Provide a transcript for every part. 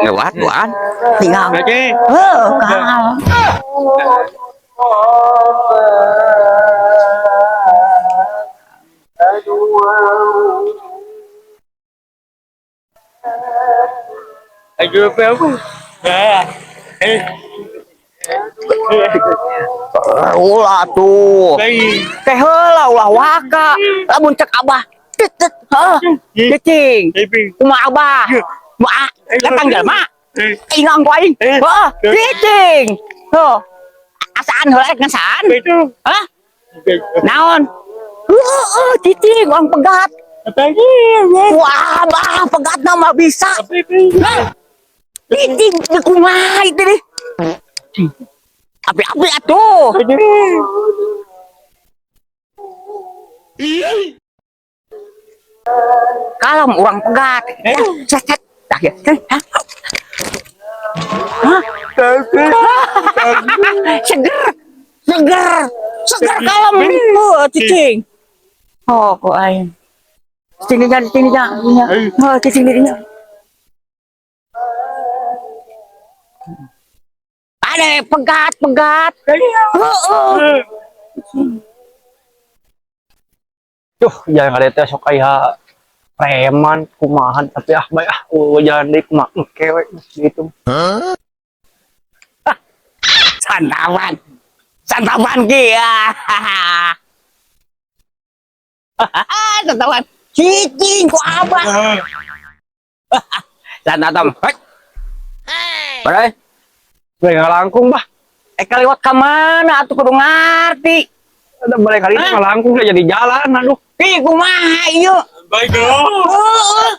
Lewat duaan. Tinggal. Oke. Heuh, kalem. Aduh, apa apa? Ah. Eh, Ulah tuh. lagi. Teh heula ulah waka. Lamun cek Abah. Tet tet. Heuh. Cicing. Tapi. Kumaha Abah? Kumaha? Datang jelema. Eh, Ingang ku aing. Heuh, cicing. Heuh. Asaan heula rek ngasaan? itu. Hah? Naon? Heeh, cicing urang pegat. Apa lagi? Wah, Abah, pegat mah bisa. Apa itu? Hah? Cicing di kumaha itu deh. Api-api atuh. Aduh. Kalem urang pegat. Ya, cet cet. Dah ya. Hah? Hah? Seger. Seger. Seger kalem. Oh, cicing. Oh, kok aing. Cicing dinya, cicing dinya. Oh, cicing dinya. Ada pegat, pegat. Heeh. Duh, jangan ada teh sok aya preman kumaha, tapi ah bae ah, oh, jalan deui kumaha engke we gitu. Santapan. Santapan ki. Santapan. Cicing ku Abah. Santapan. Hei. Barai. Bae ngalangkung bah. Eh, kaliwat ka mana atuh kudu ngarti. Ada balik kali Hah? ngalangkung jadi jalan, aduh. Ki kumaha ieu? Baik dong.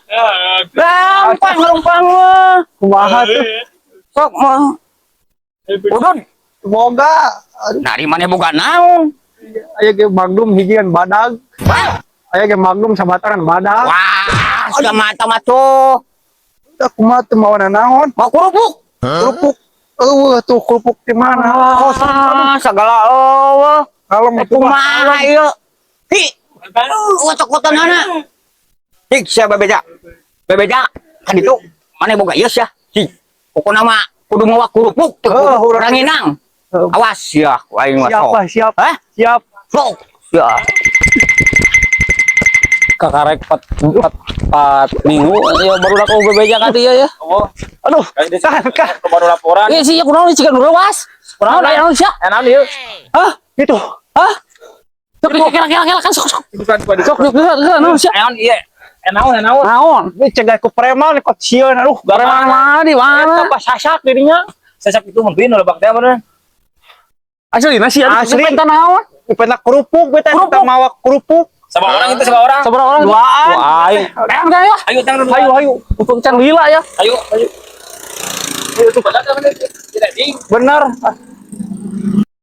Heeh. Gampang lempang mah. Kumaha tuh? Sok mah. Udun. Boga. Dari mana boga naon? Aya ge Magnum hijian badag. Wah. Aya ge Magnum sabatangan badag. Wah, sudah mata mah tuh. Tah kumaha teu mawana naon? Mau kerupuk? Kerupuk. Eueuh tuh kerupuk di mana? Ah, segala eueuh. Kalem Eh, atuh mah. kumaha ieu? Ki, otak-otak. Cik, siapa bebeja? Bebeja, kan itu mana boga ieu sia? Cik, pokokna mah kudu mawa kerupuk teu Heuh, kudu urang- ranginang. Heuh. Awas ya, ku aing mah Siap, sok. Bah, siap. Hah? Siap. Sok. Ya. Kakarek 4, 4 minggu ya baru aku bebeja ka dia ya. Oh, Aduh, kan kan. baru laporan. Eh, sih kunaon sih kan reuas. Kunaon aya naon sia? Enak ieu. Hah? Itu. Hah? Sok kira kira kira kan sok sok. Sok sok kira naon sia? Enak ieu. Enak enak. Naon? Ini cegah ku preman ikut sieun, aduh. Preman mana di mana? Eta pas sasak dirinya. Sasak itu mungkin udah bakti apa nih? Asli nasi Asli. Penta naon? Penta kerupuk beta kita Kerupuk. mawa kerupuk. Sama orang itu sama orang. Sabaraha orang? Duaan. Wah, aing. Teang teh ya. Ayo tang Hayu hayu. Untung can lila ya. Ayo ayo. Ayo tuh badak apa nih? Tidak ding. Bener.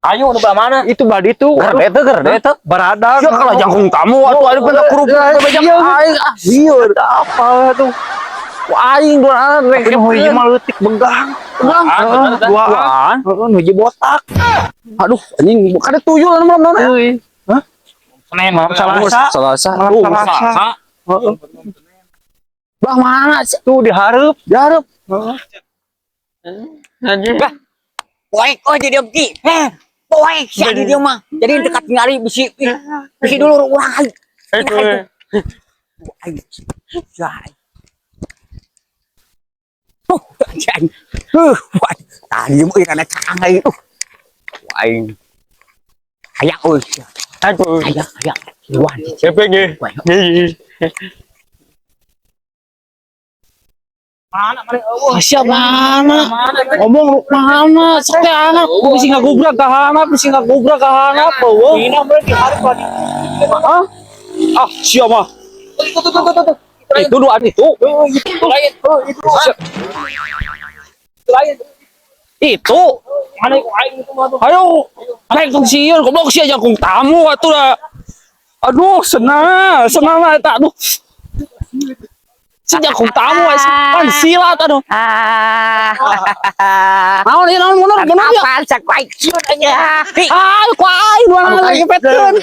Ayo nu belah mana? Itu badi tuh. Gerde teh, gerde teh. Baradang. Ya kalau jangkung kamu atuh ada penta kerupuk bebeja aing ah. Iya, apa tuh? Wah, aing dua Tapi nu hiji mah leutik begang. Begang. Bener, Duaan. Duaan. Heeh, nu hiji botak. Aduh, anjing bukan ada tuyul malam naon ya? Euy. Hah? Senin malam Selasa. Selasa. Malam Tuh, Selasa. Heeh. Bah mana sih? Tuh dihareup. Dihareup. Heeh. Bah, poek oh jadi ki. Eh, poek sia di dieu mah. Jadi dekat ningali bisi bisi dulu urang aing. Aing. Ya. Aing. Wah, tadi mah kana caang aing. Aing. Aya euy. Aduh. Aya aya. Wah, Siapa ini? Wah. Mana mana eueuh. Siap mana? Mana? Ngomong lu mana? Sok teh hanap. Bisi ngagubrak ka hanap, bisi ngagubrak ka hanap, eueuh. Ini mah dihareup tadi. Hah? Ah, siap mah. Tuh tuh tuh tuh tuh. Itu duaan itu. Itu lain. Itu lain. Itu. Mana aing itu mah tuh. Ayo. Aing tong sieun, goblok sia jangkung tamu atuh dah. Aduh, senang, senang lah eta aduh. Si jangkung tamu aya kan silat aduh. Ah. Naon ieu naon bener bener ya. Apaan sak aing sieun aja. Ayo ku aing dua lagi petkeun.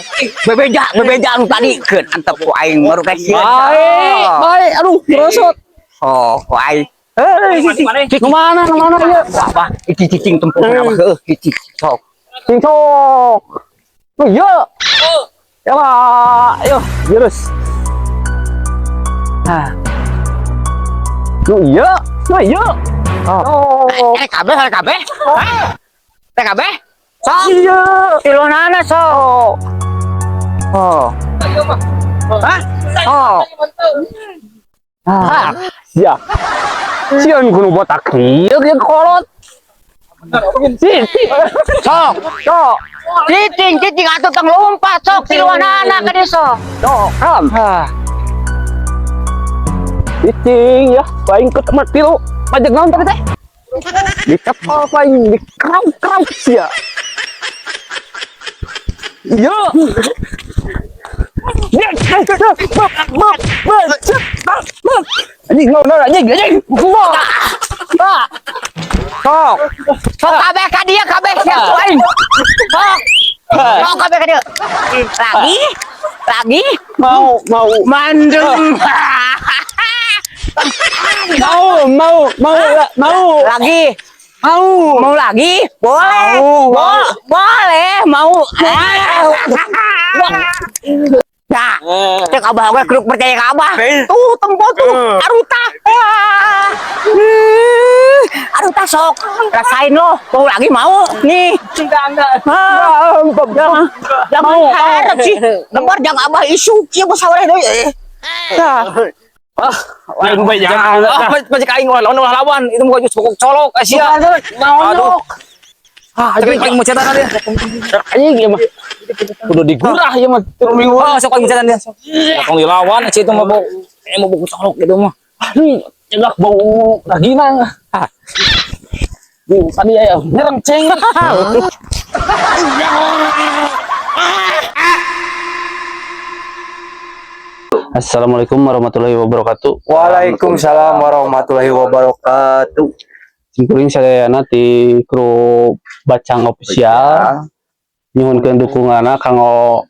Bebeja, bebeja anu tadi keun antep ku aing baru ka sieun. Baik, baik, aduh, merosot. Oh, ku aing. Eh, nu mana, nu mana ieu? Apa? Iki cicing tempur nama heuh, cicing sok. Cing sok. Oh iya. Ya lah, ayo, virus. Ah. Nu iya, nu iya. Oh. Eh, kabeh, eh, kabeh. Hah? Eh, kabeh. Sok. Iya. Tilonana sok. Oh. Hah? Oh. Ah, sia. Sieun kudu botak kieu ge kolot. Si, si. Sok. Sok. Cicing, cicing atuh tong lompat sok tiluanana ka dieu sok. Sok, kam. Ah. Cicing ya, paling ke tempat tilu. Pajak naon tadi teh? Dikepal paling dikrau-krau sia. Iya. Ya, anjing, no, no, anjing, anjing. Sok. Sok. Sok kabeh ka dieu kabeh sia ku aing. Sok. Sok kabeh ka dieu. Lagi. Lagi. Mau, mau, Mandeng. Mau, mau, mau, mau, Lagi. Mau. Mau lagi? Boleh. Mau, mau. Boleh, mau. Nah, cek abah gue kudu percaya ke abah. Tuh, tempo tuh, aruta. Ah. Aruta sok, rasain lo. Mau lagi mau? Nih. Enggak, enggak. Ah, jangan, jangan Mau, harap sih. Lebar jangan abah isu, ieu mah sawareh deui. Eh. Nah, Aing bae jangan. Ah, pajak aing ulah lawan ulah lawan. Itu mau jus pokok colok sia. Aduh. Ah, Tapi aing mau cetak dia. Anjing ieu mah. Kudu digurah ieu mah. Ah, sok aing cetak dia. Tong dilawan sia itu mah bau mau bau colok gitu mah. Aduh, cegak bau dagingan. Ah. Bu, tadi ya nyerang ceng. Assalamualaikum warahmatullahi wabarakatuh. Waalaikumsalam warahmatullahi wabarakatuh. Simkuring sadayana ti kru Bacang Official nyuhunkeun dukunganna kanggo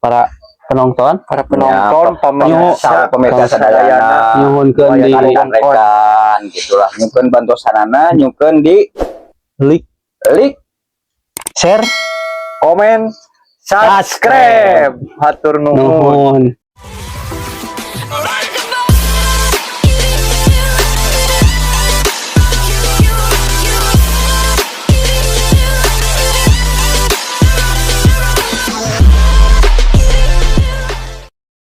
para penonton, Para penonton, Ya, pemirsa, pemirsa sadayana, nyuhunkeun di rekan-rekan gitulah, nyuhunkeun bantosanana, nyuhunkeun di like, like, share, komen, subscribe. Hatur nuhun. Nuhun.